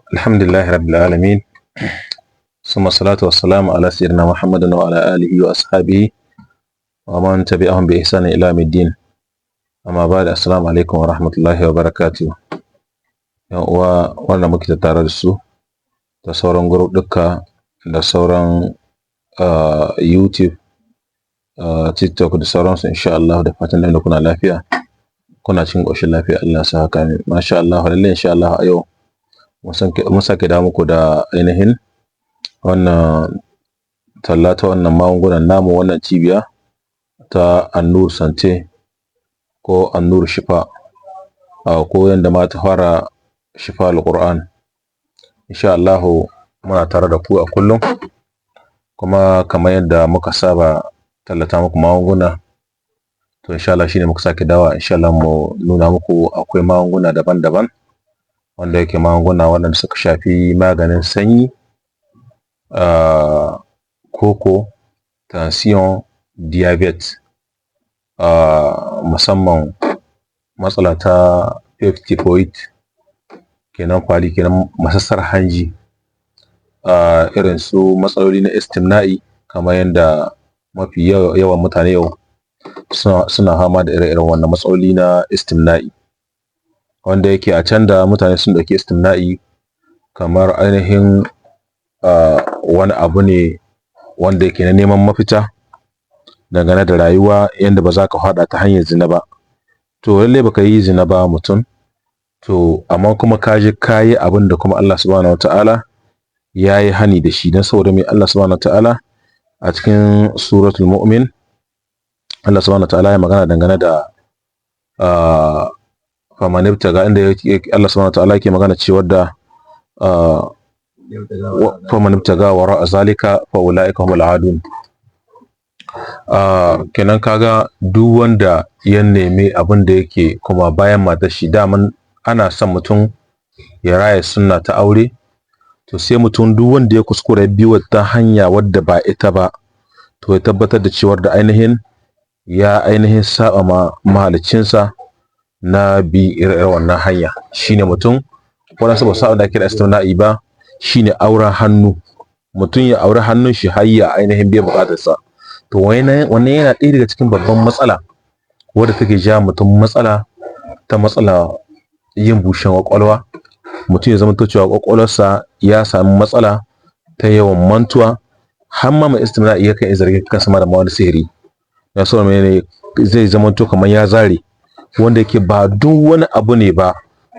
Alhamdulillahi rabbil alamin. Summa salatu wassalamu ala sayyidina Muhammadin wa ala alihi wa ashabihi wa man tabi'ahum bi ihsanin ila yawmiddin. Amma ba'da, assalamu alaikum wa rahmatullahi wa barakatuh. Yan uwa wanda muke tare da su da sauran group duka da sauran YouTube, TikTok da sauransu, insha Allah da fatan da kuna lafiya, kuna cikin ƙoshin lafiya. Allah sa haka ne, masha Allah. Lallai insha Allah a yau mun sake dawo muku da ainihin wannan talla ta wannan magungunan namu, wannan cibiya ta Annur Sante ko Annur Shifa, ko yanda ma ta fara Shifa Al-Qur'an. Insha Allah muna tare da ku a kullum, kuma kamar yadda muka saba tallata muku magunguna, to insha Allah shine muka sake dawowa insha Allah mu nuna muku akwai magunguna daban-daban, wanda yake magunguna waɗanda suka shafi maganin sanyi, koko, tension, diabetes, musamman matsala ta typhoid kenan, kwali kenan, masassar hanji, irin su matsaloli na istimna'i, kamar yadda mafi yawan mutane yau suna fama da ire-iren wannan matsaloli na istimna'i, wanda yake a can da mutane sun ɗauki istimna'i kamar ainihin wani abu ne wanda yake na neman mafita dangane da rayuwa, yanda ba za ka faɗa ta hanyar zina ba. To lallai baka yi zina ba mutum, to amma kuma ka je ka yi abin da kuma Allah subhanahu wata'ala ya yi hani da shi. Don saboda me? Allah subhanahu wata'ala a cikin Suratul Mu'min, Allah subhanahu wata'ala ya magana dangane da faman ibtaga, inda Allah subhanahu wata'ala yake magana cewa da faman ibtaga wara zalika fa ulaika humul adun. Kenan kaga duk wanda ya nemi abin da yake kuma bayan matar shi, daman ana son mutum ya raya sunna ta aure, to sai mutum duk wanda ya kuskura ya bi wata hanya wadda ba ita ba, to ya tabbatar da cewar da ainihin ya ainihin saba ma mahaliccinsa na bi ire-iren wannan hanya. Shine mutum waɗansu ba su san abin da ake kira istimna'i ba, shine auren hannu, mutum ya auri hannun shi har ya ainihin biya buƙatarsa. To wannan yana ɗaya daga cikin babban matsala wadda take ja mutum matsala ta matsala yin bushen ƙwaƙwalwa, mutum ya zamanto cewa ƙwaƙwalwarsa ya sami matsala ta yawan mantuwa, har ma mai istimna'i yakan iya zargin kansa ma da ma wani sihiri. Na saboda menene? Zai zamanto kamar ya zare, wanda yake ba duk wani abu ne ba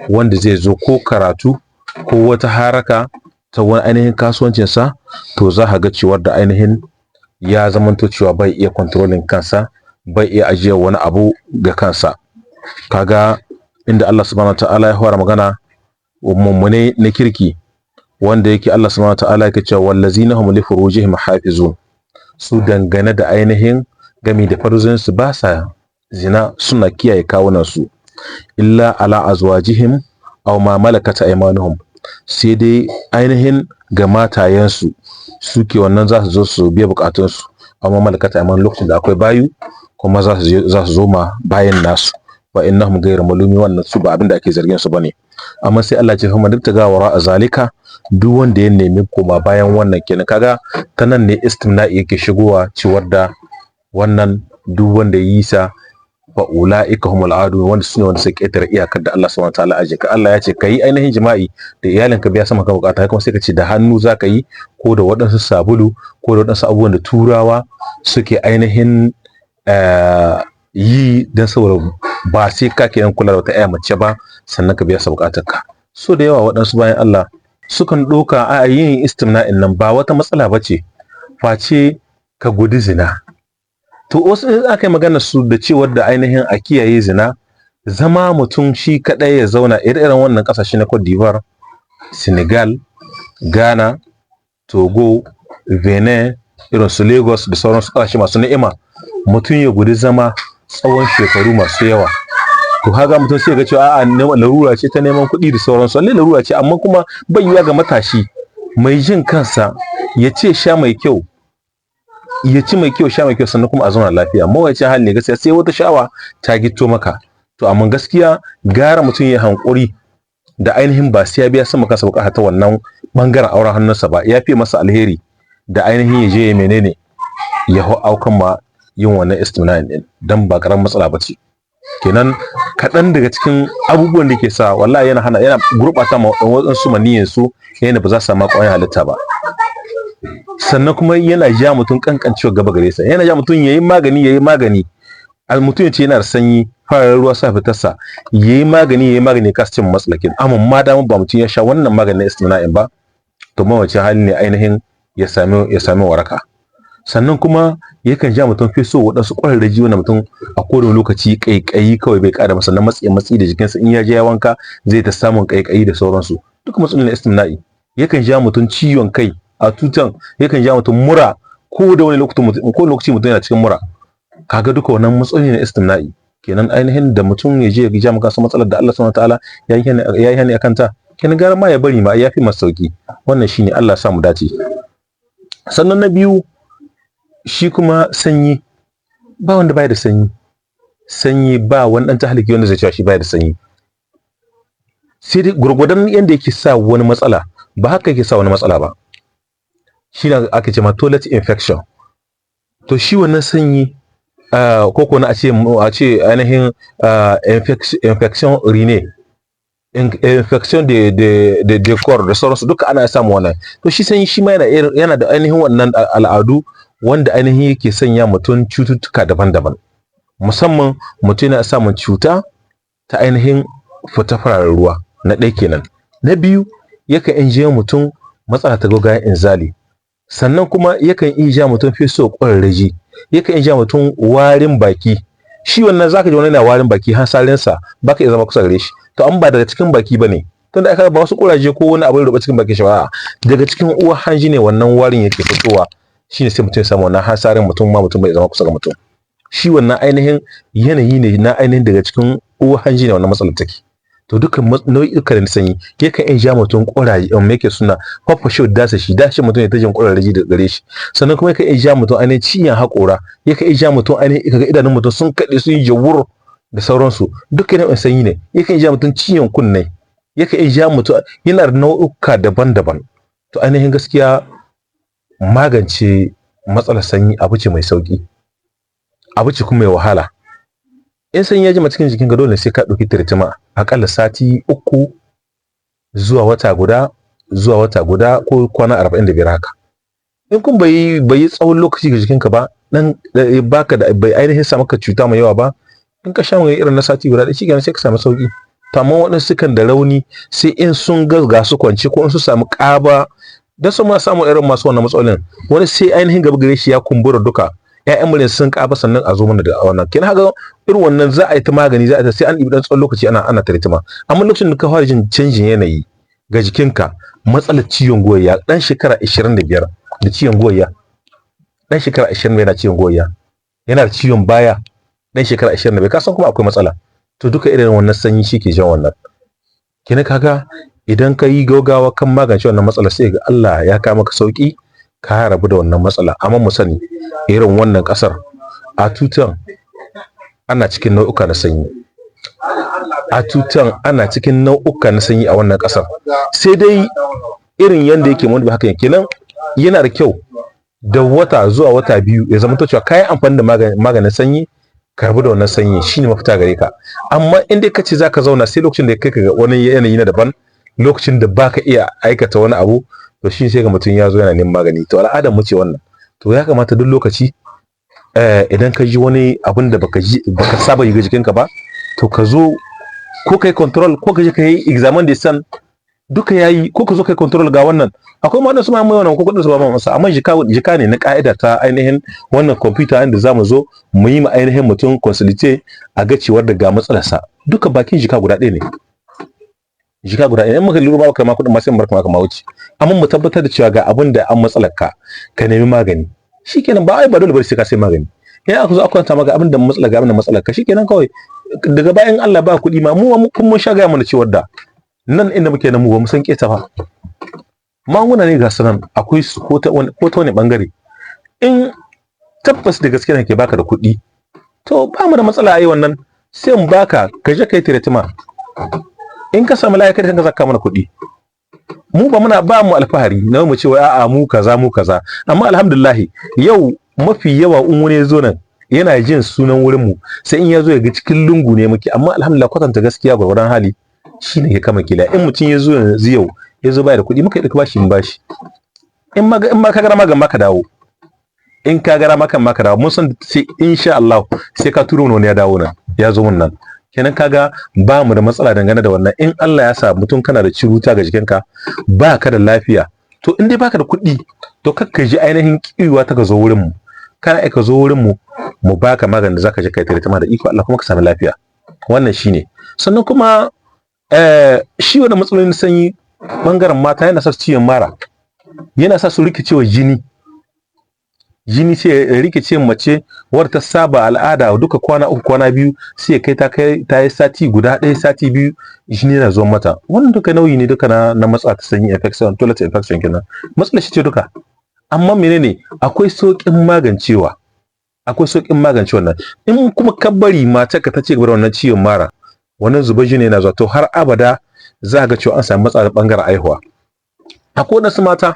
wanda zai zo ko karatu ko wata haraka ta wani ainihin kasuwancinsa, to za ka ga cewar da ainihin ya zamanto cewa bai iya controlling kansa, bai iya ajiyar wani abu ga kansa. Kaga inda Allah subhanahu wataala ya fara magana mummune na kirki, wanda yake Allah subhanahu wataala yake cewa wallazina hum li furujihim hafizun, su dangane da ainihin gami da farjinsu ba sa zina, suna kiyaye kawunan su, illa ala azwajihim aw ma malakat aymanuhum, sai dai ainihin ga matayensu suke wannan za su zo su biya bukatunsu, amma malakat aymanuhum, lokacin da akwai bayu kuma za su zo ma bayin nasu, fa innahum ghayru malumi, wannan su ba abin da ake zargin su bane. Amma sai Allah ya ce faman ibtaga wara zalika, duk wanda ya nemi koma bayan wannan. Kenan kaga ta nan ne istimna'i yake shigowa, cewar da wannan duk wanda ya yi sa fa ulaika humul adun, wanda sune wanda suka ƙetare iyakar da Allah subhanahu wataala aje ka. Allah ya ce ka yi ainihin jima'i da iyalinka, biya sama ka bukata, kuma sai ka ce da hannu za ka yi, ko da waɗansu sabulu, ko da waɗansu abubuwan da Turawa suke ainihin yi, don saboda ba sai ka kenan kula da wata ƴa mace ba sannan ka biya sa bukatar ka. So da yawa waɗansu bayan Allah sukan ɗauka a yin istimna'in nan ba wata matsala ba ce face ka guji zina. To wasu in aka yi magana su da cewar da ainihin a kiyaye zina, zama mutum shi kaɗai ya zauna ire-iren wannan ƙasashe na Cote d'Ivoire, Senegal, Ghana, Togo, Benin, irin su Lagos da sauran ƙasashe masu ni'ima, mutum ya guji zama tsawon shekaru masu yawa. To kaga mutum sai ya ga cewa a'a, larura ce ta neman kuɗi da sauransu. Lallai larura ce, amma kuma bai yiwuwa ga matashi mai jin kansa ya ce sha mai kyau, ya ci mai kyau, sha mai kyau, sannan kuma a zauna lafiya. Mawuyacin hali ne gaskiya, sai wata sha'awa ta gitto maka. To amma gaskiya gara mutum ya hankuri Da ainihin ba sai ya biya sama kansa bukata ta wannan bangaren auren hannunsa ba, ya fi masa alheri da ainihin ya je ya menene, ya hau aukan ma yin wannan istimna'in din, dan ba karamin matsala ba ce. Kenan kaɗan daga cikin abubuwan da ke sa, wallahi, yana hana, yana gurɓata ma waɗansu maniyin su yana ba za su samu ƙwayoyin halitta ba. Sannan kuma yana ja mutum kankancewa gaba gare sa, yana ja mutum yayi magani, yayi magani. Mutum ya ce yana da sanyi, fararen ruwa sa fitarsa, yayi magani, yayi magani, kasa cin matsalakin. Amma ma dama ba mutum ya sha wannan maganin istimna'in ba, to mawacin hali ne ainihin ya sami waraka. Sannan kuma yakan ja mutum fi so waɗansu ƙwararraji wanda mutum a kowane lokaci ƙaiƙayi kawai bai ƙara masa, na matsi matsi da jikinsa. In ya je ya wanka, zai ta samun ƙaiƙayi da sauransu. Duka matsalolin istimna'i. Yakan ja mutum ciwon kai a tutan, yakan ja mutum mura ko da wani lokaci mutum, ko lokaci mutum yana cikin mura. Kaga duka wannan matsaloli na istimna'i. Kenan ainihin da mutum ya je ya ja maka matsalar da Allah subhanahu wataala ya yi hani akan ta, kenan gara ma ya bari ma, ya fi masa sauki. Wannan shine, Allah ya sa mu dace. Sannan na biyu, shi kuma sanyi, ba wanda baya da sanyi. Sanyi, ba wani dan tahaliki wanda zai cewa shi baya da sanyi, sai dai gurgudan yanda yake sa wani matsala ba haka yake sa wani matsala ba. Shi ne ake ce ma toilet infection. To shi wannan sanyi, ko ko na a ce ainihin infection urinaire, infection de corps da sauransu, duka ana samun wannan. To shi sanyi shi ma yana da ainihin wannan al'adu wanda ainihin yake sanya mutum cututtuka daban-daban. Musamman mutum yana samun cuta ta ainihin fita fararen ruwa, na ɗaya kenan. Na biyu, yakan iya jawo mutum matsala ta gaggawan inzali. Sannan kuma yakan iya ja mutum feso ƙwararraji, yakan iya ja mutum warin baki. Shi wannan zaka ji wani yana warin baki, hansarinsa baka iya zama kusa gare shi. To amma ba daga cikin baki bane, tunda aka ba wasu kuraje ko wani abu ya ruɓa cikin bakin shi ba, daga cikin uwar hanji ne wannan warin yake fitowa. Shine sai mutum ya samu wannan hansarin, mutum ma mutum bai zama kusa ga mutum. Shi wannan ainihin yanayi ne na ainihin daga cikin uwar hanji ne wannan matsalar take. To dukkan nau'ikan sanyi yakan iya ja mutum ƙuraje, me yake suna, farfashewar dasashi, dashin mutum ya ta jin ƙurarraji daga gare shi. Sannan kuma yakan iya ja mutum ainihin ciwon haƙora, yakan iya ja mutum ainihin kaga idanun mutum sun kaɗe, sun yi jawur da sauransu. Dukkan nau'in sanyi ne. Yakan iya ja mutum ciwon kunne, yakan iya ja mutum, yana da nau'uka daban-daban. To ainihin gaskiya, magance matsalar sanyi abu ce mai sauƙi, abu ce kuma mai wahala. In sanyi ya jima cikin jikinka, dole sai ka ɗauki treatment aƙalla sati 3 zuwa wata guda, zuwa wata guda ko kwana 45 haka. In kun bai yi tsawon lokaci ga jikinka ba, dan baka da bai ainihin sa maka cuta mai yawa ba, in ka sha magani irin na sati guda ɗaya, shikenan sai ka samu sauki. To amma waɗansu sukan da rauni, sai in sun ga ga su kwance ko in su samu ƙaba dan su ma samu irin masu wannan matsalolin. Wani sai ainihin gaba gare shi ya kumbura, duka ƴaƴan muryar sun ƙaba, sannan a zo mana da wannan. Kenan haka irin wannan za a yi ta magani, za a ta sai an ɗibi ɗan tsawon lokaci ana treatment. Amma lokacin da ka fara jin canjin yanayi ga jikinka, matsalar ciwon goyayya, ɗan shekara 25 da ciwon goyayya, ɗan shekara 20 yana ciwon goyayya, yana da ciwon baya, ɗan shekara 25, ka san kuma akwai matsala. To duka irin wannan sanyi shi ke jan wannan. Kenan kaga idan ka yi gaugawa kan magance wannan matsala, sai ga Allah ya kawo maka sauki, ka rabu da wannan matsala. Amma mu sani, irin wannan kasar a tutan ana cikin nau'uka na sanyi, a tutan ana cikin nau'uka na sanyi a wannan kasar, sai dai irin yanda yake mun ba haka. Kenan yana da kyau da wata zuwa wata 2 ya zama cewa kayi amfani da maganin sanyi, ka rabu da wannan sanyi, shine mafita gare ka. Amma in dai kace zaka zauna sai lokacin da kai ka ga wani yanayi na daban, lokacin da baka iya aikata wani abu, to shi sai ga mutum ya zo yana neman magani. To al'adar mu ce wannan. To ya kamata duk lokaci, idan ka ji wani abun da baka ji, baka saba yi ga jikinka ba, to ka zo ko kai contrôle, ko ka je ka yi examen de sang, duka yayi, ko ka zo kai contrôle ga wannan. Akwai ma su ma mai wannan ko kudin su ba ma masa, amma jika jika ne na ka'ida ta ainihin wannan computer inda zamu zo mu yi ma ainihin mutum consulter, a ga cewar da ga matsalarsa. Duka bakin jika guda ɗaya ne, jika guda ɗaya. In muka lura ba kai ma kuɗin ma, sai mu barka ma wuce. Amma mu tabbatar da cewa ga abin da an matsalar ka, ka nemi magani, shikenan. Ba ai ba dole bari sai ka sai magani. In aka zo aka kwanta maka abin da matsalar, ga abin da matsalar ka, shikenan kawai. Daga bayan Allah ba kuɗi ma, mu kun mun sha gaya mana cewar da nan inda muke nan, mu ba mu san keta ba. Magunguna ne ga su nan, akwai su ko ta wani bangare. In tabbas da gaske ne ke baka da kuɗi, to ba mu da matsala, ai wannan sai mu baka ka je kai treatment. In ka samu lafiya, kai kanka zaka mana kuɗi. Mu ba muna ba mu alfahari na mu ce wai a'a, mu kaza, mu kaza, amma alhamdulillah, yau mafi yawa in wani ya zo nan yana jin sunan wurin mu, sai in ya zo ya ga cikin lungu ne muke. Amma alhamdulillah, kwatanta gaskiya gwargwadon hali shine ke kama kila. In mutum ya zo yanzu, yau ya zo baya da kuɗi, muka yi bashi, mu bashi. In ma ka gara ma ka dawo, in ka gara maka ma ka dawo, mun san sai insha Allah sai ka turo wani ya dawo nan, ya zo mun nan. Kenan kaga ba mu da matsala dangane da wannan. In Allah ya sa mutum kana da ciruta ga jikinka, ba ka da lafiya, to in dai baka da kuɗi, to kakka ji ainihin kiwa ta ka zo wurin mu. Kana ka zo wurin mu, mu baka maganin da zaka je kai tare da iko Allah kuma ka sami lafiya. Wannan shine. Sannan kuma shi wannan matsalolin sanyi bangaren mata yana sa su ciwon mara, yana sa su rikicewa jini. Jini sai ya rikice. Mace wadda ta saba al'ada duka kwana 3, kwana 2, sai ya kai ta kai ta yi sati guda ɗaya, sati 2, jini yana zuwa mata. Wannan duka nauyi ne duka na matsala ta sanyi, infection, toilet infection kenan. Matsalar shi ce duka. Amma menene? Akwai sauƙin magancewa, akwai sauƙin magance wannan. In kuma ka bari matarka ta ci gaba da wannan ciwon mara, wannan zubar jini yana zuwa, to har abada za ga cewa an samu matsala bangaren aihuwa. Akwai wasu mata